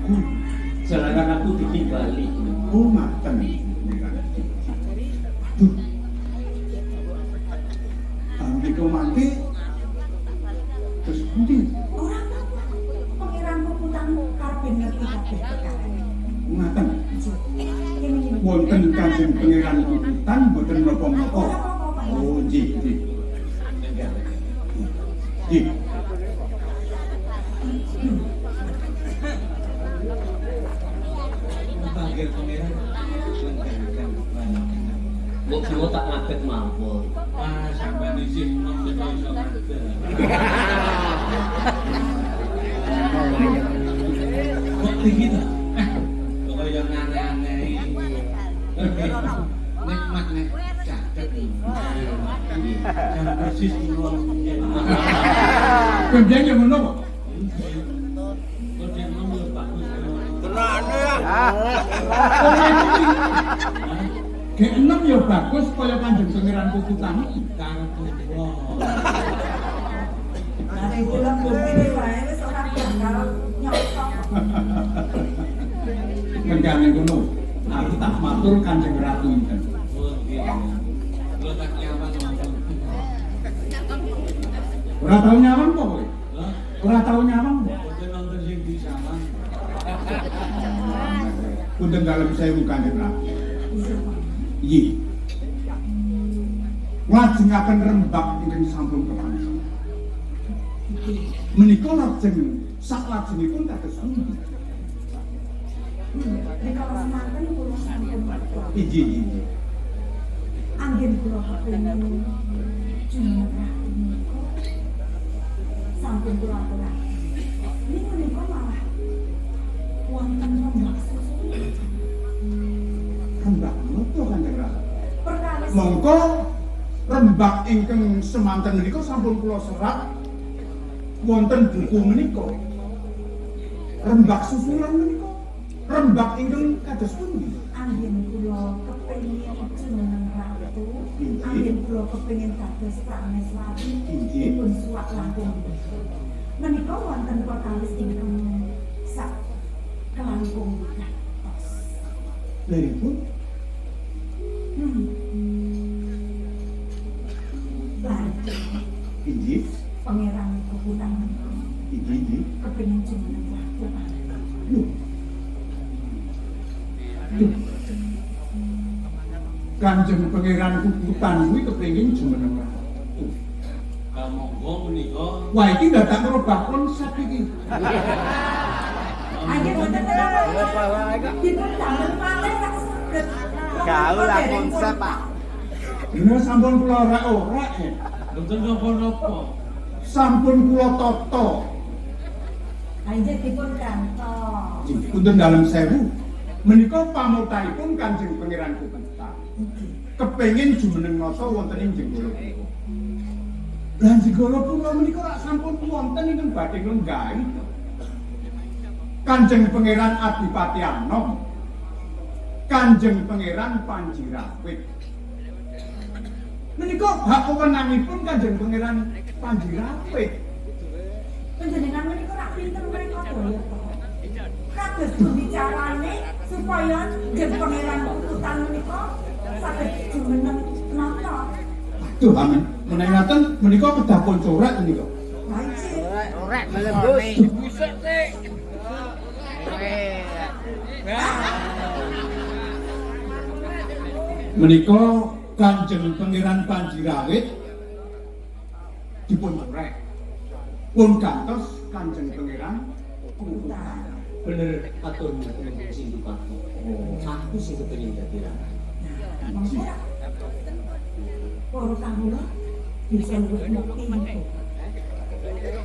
buku. Jalanan aku ditimbali. Oh, ngaten. Aduh. Menika mangke terus pundi? Ora apa-apa. Pangeran Puputan karepe ngerti kabeh perkara. Ngaten. Kene iki. Wonten Kanjeng Pangeran Puputan mboten napa-napa. Ora apa-apa, Pak. Oh, nggih, nggih. Nggih. Panggil pangeran lenggahaken walaken. Mbok kira tak ngadeg mawon. Wah, sampean isih nom kok iso ngadeg. Kok tinggi ta? Kok kaya aneh-aneh iki. Nikmat nek caket. Jan persis kula. Kowe mbiyen yo ngono kok. Kok dia nom yo bagus. Gek enem yo bagus kaya Kanjeng Pangeran Puputan iki. Karep kula. Lah nek kula buktine wae wis ora bakal nyokok. Ngendane ngono. Aku tak matur Kanjeng Ratu inten. Oh, nggih. Kula tak nyawang wonten. Ora tau nyawang kok kowe? Lho, Ora tau nyawang kok. boten wonten sing disawang. Punten dalem sewu Kanjeng Ratu. Iya, Pak. Nggih. Nglajengaken rembak ingkang sampun kepanggih. Menika lajeng saklajengipun kados pundi? Rikala semanten kula sampun matur. Inggih, inggih. Anggen kula kepengin jumeneng ratu menika sampun kula aturaken. Ning menika malah wonten rembak susu. Rembak napa Kanjeng Ratu? Perkawis Mongko rembak ingkang semanten menika sampun kula serat wonten buku menika. Rembak susulan menika. Rembak ingkang kados pundi? Anggen kula kepengin jumeneng ratu, anggen kula kepengin dados prameswari dipun suwak langkung. Menika wonten perkawis ingkang sak kelangkung wigatos. Lha Lan inggih, Pangeran Puputan menika inggih, inggih. kepengin jumeneng ratu. Lho. Lho. Kanjeng Pangeran Puputan kuwi kepengin jumeneng ratu. Lah monggo menika Wah, iki dadak ngrubah konsep iki. Anggen boten menapa-napa. Dipun damel malih tak saged. Gaul lah konsep, Pak. Dene sampun kula orek-orek. Mboten napa-napa. Sampun kula tata. Anggen dipun gantos. Punten dalem sewu. Menika pamotahipun Kanjeng Pangeran Puputan. Nggih. Kepengin jumeneng nata wonten ing Jenggala Pura. Lah Jenggala Pura menika rak sampun wonten ingkang badhe nglenggahi. Kanjeng Pangeran Adipati Anom. Kanjeng Pangeran Panji Rawit. Menika hak wewenangipun Kanjeng Pangeran Panji Rawit. Panjenengan menika rak pinter mereka daya to. Kados pundi carane supaya Jeng Pangeran Puputan menika saged jumeneng nata. Aduh, amin. Menawi ngaten menika kedah pun coret menika. Lah iki Orek melembus. Menika Kanjeng Pangeran Panji Rawit dipun corek. Pun gantos Kanjeng Pangeran Puputan. Bener aturmu Tumenggung Sindupati. Aku sing kepengin dadi ratu. Monggo rak para kawula bisa luwih mukti niku.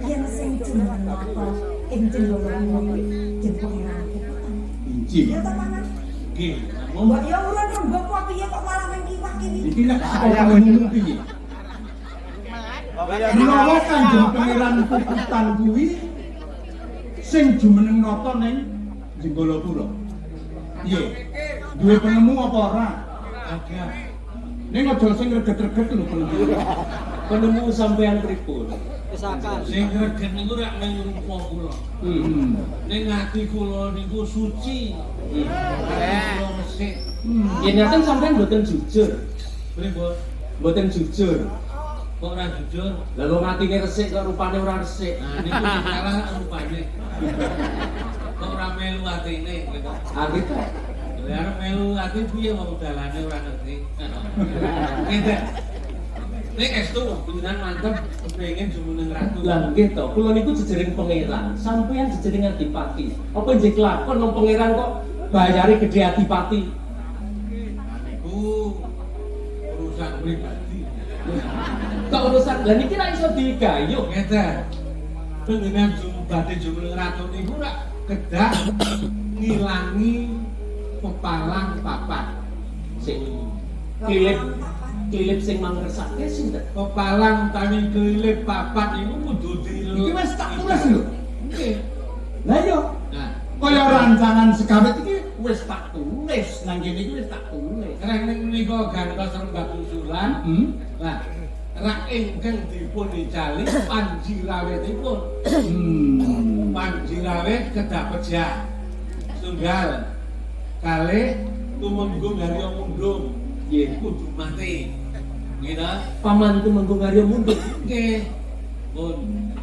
Yen sing jumeneng nata ing Jenggala Pura Jeng Pangeran Puputan. Inggih. Ya ta Paman? Nggih, namung Mbok ya ora rembug kok piye kok malah mengkiwah-kiwi. Iki nek saka penemu piye? Menawa Kanjeng Pangeran Puputan kuwi sing jumeneng nata ning Jenggala Pura. Piye? Duwe penemu apa ora? Ada. Ning aja sing reget-reget lho penemu. Penemu sampean pripun? Wis akal. Sing greget niku rak ning rupa kula. Ning ati kula niku suci. Ati kula resik. Yen ngaten sampean mboten jujur. Pripun? Mboten jujur. Kok ora jujur? Lah wong atine resik kok rupane ora resik. Nah niku sing salah rupane. Kok ora melu atine gitu. Ah gitu. Lah arep melu ati piye wong dalane ora ngerti. Ngene. Nek estu panjenengan mantep kepengin jumeneng ratu. Lah nggih to, kula niku jejering pangeran, sampeyan jejering adipati. Apa nggih kelakon wong pangeran kok bayare gedhe adipati? Nah niku urusan pribadi. Kok urusan lah niki ra iso digayuh. Ngeten. Panjenengan badhe jumeneng ratu niku rak kedah ngilangi pepalang papat. Sing klilip klilip sing mangresake sinten? Pepalang utawi klilip papat niku kudu di Iki wis tak tulis lho. Nggih. Lah iya, Nah, kaya rancangan sekawit iki wis tak tulis nang kene iki wis tak tulis. reng menika gantos rembag usulan. Lah, rak ingkang dipun icali Panji Rawitipun. Panji Rawit kedah pejah. Tunggal kalih Tumenggung Harya Mundung. Nggih. Kudu mati. Nggih ta? Paman Tumenggung Harya Mundung. Nggih. Pun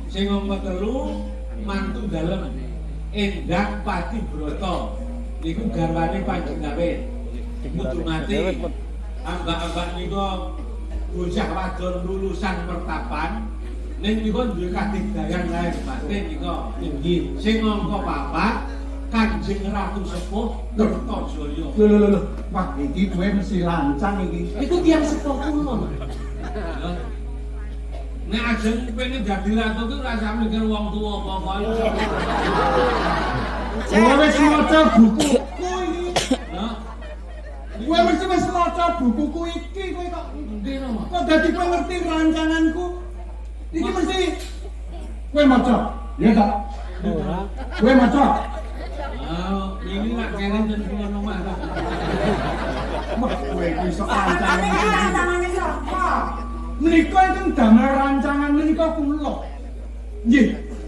sing nomor telu mantu dalem Endang Pati Brata. Niku garwane Panji Rawit. Kudu mati. Ambak-ambak nika bocah wadon lulusan pertapan ning nika duwe kadigdayan lahir batin nika. Nggih. Sing angka papat Kanjeng Ratu Sepuh Kertajaya. Lho lho lho. Wah, iki kowe mesti lancang iki. Niku tiyang sepuh kula, Mas. Nek ajeng pengen dadi ratu ki ora usah mikir wong tuwa apa-apa. Kowe wis maca bukuku iki. Lho, Kowe mesti wis maca bukuku iki kowe kok. ngendi no? Kok dadi kowe ngerti rancanganku? Iki mesti kowe maca. Ya ta? Ora. Kowe maca. Ah, ini nak kene ten kula omah ta. Wah, kowe iki iso rancangan. Iki rancangane sapa? Menika ingkang damel rancangan menika kula. Nggih.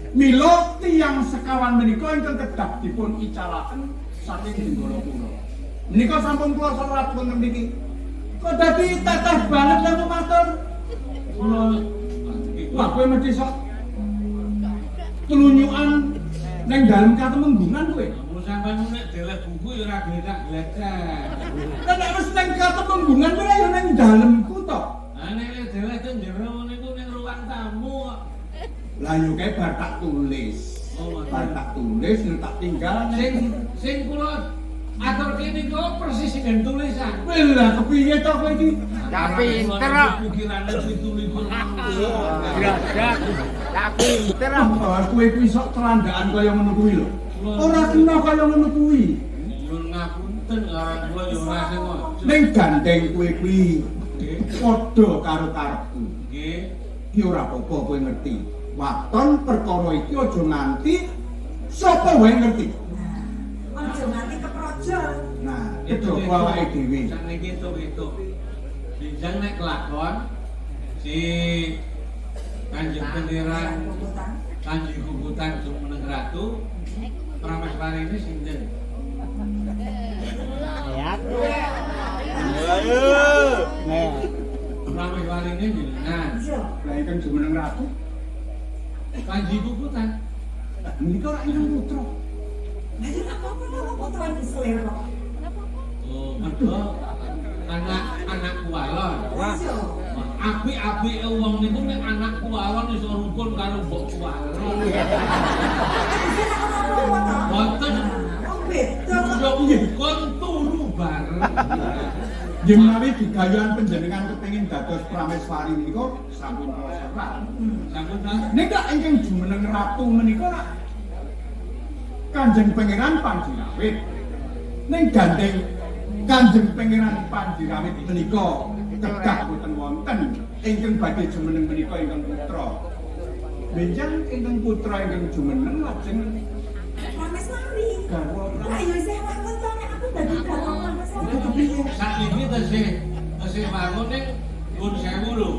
Mila tiyang sekawan menika ingkang kedah dipun icalaken saking jenggala kula. Menika sampun kula serat wonten mriki. Kok dadi teteh banget lha matur. Kula Wah, kowe mesti sok klunyukan ning dalem katemenggungan kowe. Mun sampeyan nek deleh buku ya ora gletak-gletek. Lah nek wis ning katemenggungan kowe ya ning dalemku to. Ah nek deleh ten jero niku ning ruang tamu kok. Lah yo kae bar tak tulis. Oh, Bar tak tulis yo tak tinggal Sing ning sing kula aturke niku persis sing tulisan. Lah kepiye to kowe iki? Ya pinter kok. Pikirane 27. Gradak. Ya pinter kok. Wah, kowe kuwi sok celandaan kaya ngono kuwi lho. Ora kena kaya ngono kuwi. Nyuwun ngapunten aran kula ya ora sengaja. Ning gandeng kowe kuwi Nggih. padha karo karepku. Nggih. Ki ora apa-apa kowe ngerti. Waton perkara iki aja nganti sapa wae ngerti. Aja nganti keprojol. Nah, kejaba awake dhewe. Sakniki hitung-hitung. Binjang nek kelakon si Kanjeng Pangeran Kukutan. Kanji Kukutan Jumeneng Ratu Prameswari ini sinten? Ya. Nah. Prameswari ini jenengan. Iya. Lah ingkang jumeneng ratu, Kanji Kukutan. menika ora ingkang putra. Lah ya apa-apa lho putra iki selera. Oh, mergo anak kuwalon. Iya. Apik-apike wong niku nek anak kuwalon iso rukun karo mbok kuwalon. Iki ora apa-apa to. Wonten Wong beda kok. yo rukun turu bareng. Nggih menawi gegayuhan panjenengan kepengin dados prameswari menika sampun kula serat. Sampun ta? Nek lak ingkang jumeneng ratu menika lak Kanjeng Pangeran Panjirawit. Ning gandeng Kanjeng Pangeran Panjirawit menika kedah boten wonten ingkang badhe jumeneng menika ingkang putra. Benjang ingkang putra ingkang jumeneng lajeng Prameswari. garwa Lah ya isih wangun to nek aku dadi garwa Prameswari. Sakniki tesih tesih wangun ning nyuwun sewu lho.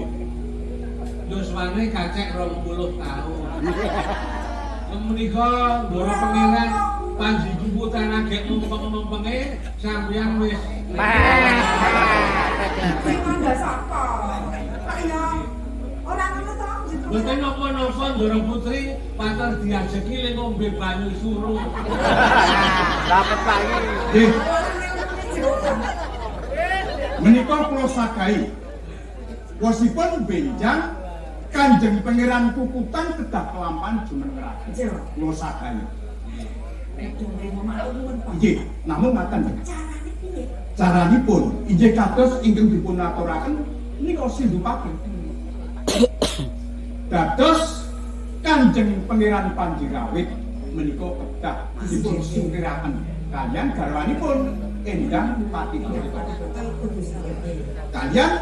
Yuswane kacek 20 taun. Menika Ndara Pangeran Panji Kukutan agek mempeng-mempenge sampeyan wis Sing mangga sapa? Kok ya ora ngono to? Mboten napa-napa Ndara Putri pater diajeki le ngombe banyu suru. Dapat pagi. Nggih. Menika kula sagahi. Wosipun benjang Kanjeng Pangeran Kukutan kedah kelampahan jumeneng ratu. Kula sagahi. Nggih, namung ngaten. Carane piye? Caranipun inggih kados ingkang dipun aturaken menika Sindupati. Dados Kanjeng Pangeran Panjirawit menika kedah dipun singkiraken kalian garwanipun Endang Patibrata. Kalian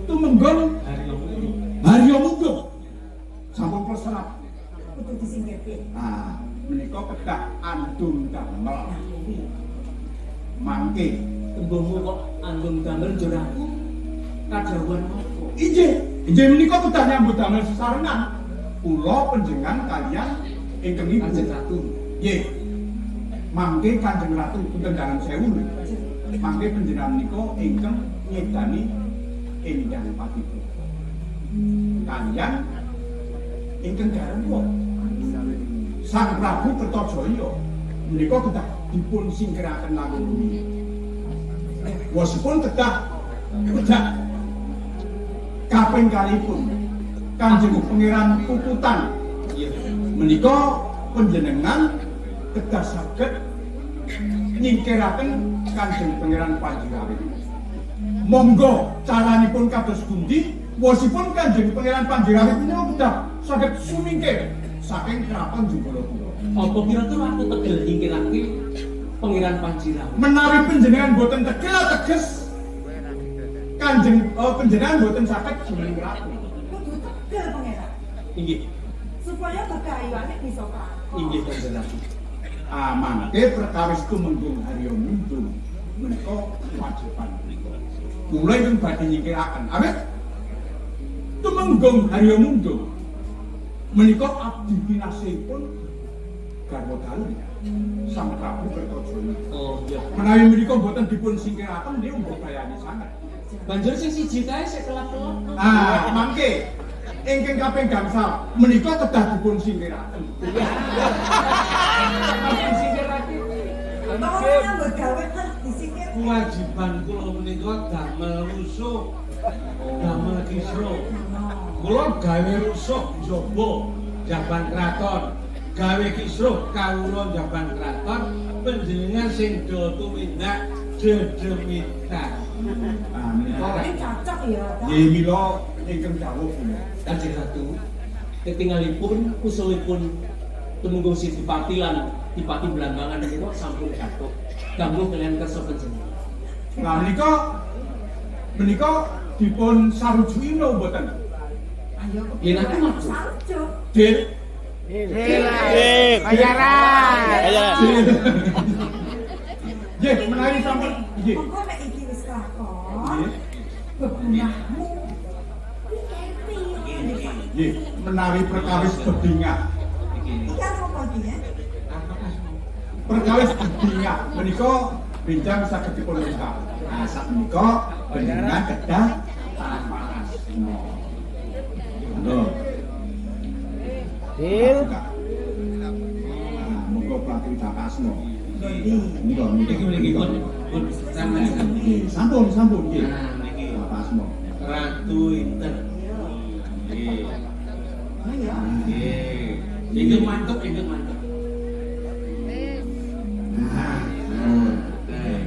Tumenggung Haryo Mungguh sampun kula serat. Kudu disingkirke. Ah, menika kedah andum damel Nah, kuwi. mangke. Tembungmu kok andum damel njur aku kadhawuhan apa? Inggih, inggih menika kedah nyambut damel sesarengan. Kula panjenengan kalian ingkang ibu. Kanjeng Ratu. Nggih. Mangke Kanjeng Ratu punten dalem sewu. Mangke panjenengan menika ingkang nyedani Endang Patibrata. Kalian ingkang garwa Sang Prabu Kertajaya menika kedah dipun singkiraken langkung rumiyin. Wosipun kedah kedah kaping kalihipun Kanjeng Pangeran Kukutan menika panjenengan kedah saged nyingkiraken Kanjeng Pangeran Panjirawit. Monggo caranipun kados pundi wosipun Kanjeng Pangeran Panjirawit menika kedah saged sumingkir saking kraton Junggalapura. Apa kira-kira aku tegel nyingkirake Pangeran Panjirawit? Menawi panjenengan boten tegel teges Kanjeng panjenengan boten saged jumeneng ratu. Kudu tegel Pangeran. Inggih, Supaya kekayuane bisa kelakon. inggih Kanjeng Ratu. Ah, mangke perkawis Tumenggung Haryo Mundung menika kewajiban menika. Kula ingkang badhe nyingkiraken. Awit Tumenggung Haryo Mundung menika abdi kinasihipun garwa dalem Sang Prabu Kertajaya. Oh iya. Menawi menika boten dipun singkiraken niku mbebayani sanget. Banjur sing siji kae sik kelap-kelap. Ah, mangke ingkang kaping gangsal menika kedah dipun singkiraken. Singkirake. Ora nyambut gawe terus disingkir. Kewajiban kula menika damel rusuh, damel kisruh. Kula gawe rusuh njaba jaban kraton, gawe kisruh kawula jaban kraton, panjenengan sing do tumindak dedemitan. Ah, menika Ini cocok ya, toh. nggih mila ingkang dawuh kula. Kanjeng Ratu, ketingalipun usulipun Tumenggung Sidipati lan Dipati Blambangan menika sampun gathuk. Ganggu kalian kersa panjenengan. Nah menika menika dipun sarujuki napa mboten? Ayo Yen aku maju. Sarujuk. Dil. Sip. Bayaran. Dil. Nggih, menawi sampun nggih. Monggo nek iki wis kelakon. Nggih. Bebungahmu kuwi keri. Nggih, menawi perkawis bebingah. Iki apa iki ya? Perkawis bebingah menika benjang saged dipun lengkap. Nah, sakmenika panjenengan kedah tapas. Lho. Dil. Nah, monggo pratri tapasno. Monggo Niki mriki pun pun sampeyan. Nggih, sampun sampun nggih. Nah niki Tapasno. Ratu Inten. Nggih. Oh ya. Nggih. Ingkang mantep, ingkang mantep. Nah, Nah.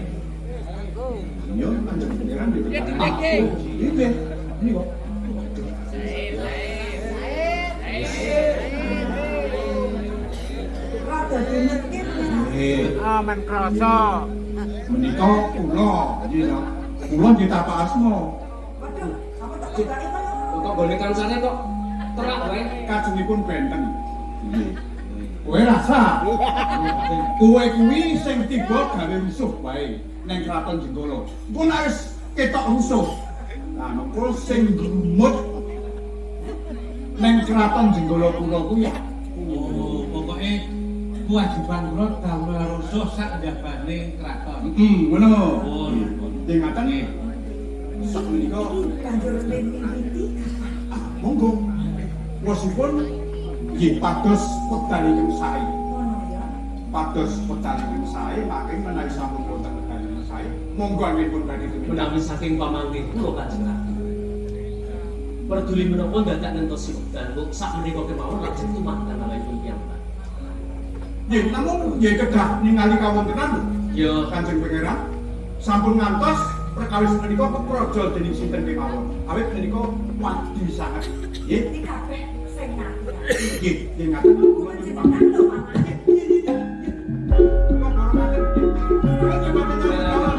yo Kanjeng Pangeran nggih. Nggih, niku. Rada dinetke Pangeran. Nggih. Oh, men kroso. Menika kula nggih to. Kula nggih tapak asma. Waduh, aku tak kebake kaya Kok gone kancane kok terak wae. Kajengipun benten. Nggih. Kowe rasa. Kowe kuwi sing tiba gawe rusuh wae ning kraton Jenggala. Engko nek wis ketok rusuh. Nah, mengko sing grumut neng kraton Jenggala kula kuwi aku. Oh, pokoke kewajiban kula damel rusuh sak njabane kraton. Heeh, ngono. Pun, pun. Nggih ngaten sak menika Iki banjur miwiti kapan? ah, monggo. Wosipun nggih pados wekdal ingkang sae. Ngono ya. Pados wekdal ingkang sae, mangke menawi sampun wonten wekdal ingkang sae, monggo anggenipun badhe tumindak. Menawi saking pamanggih kula Kanjeng Ratu. Perduli menapa dadak nentosi wekdal kok sak menika kemawon lajeng tumanten awakipun piyambak. Nggih, namung nggih kedah ningali kawontenan lho. Ya, Kanjeng Pangeran sampun ngantos perkawis menika keprojo dening sinten kemawon. Awit menika wadi sanget. Nggih, Iki kabeh sing ngati. nggih, nggih ngaten. Kula jenengan lho paman. Nggih, nggih, nggih, nggih. Kula borong ngaten. Nggih. Kula coba nyambut kawon.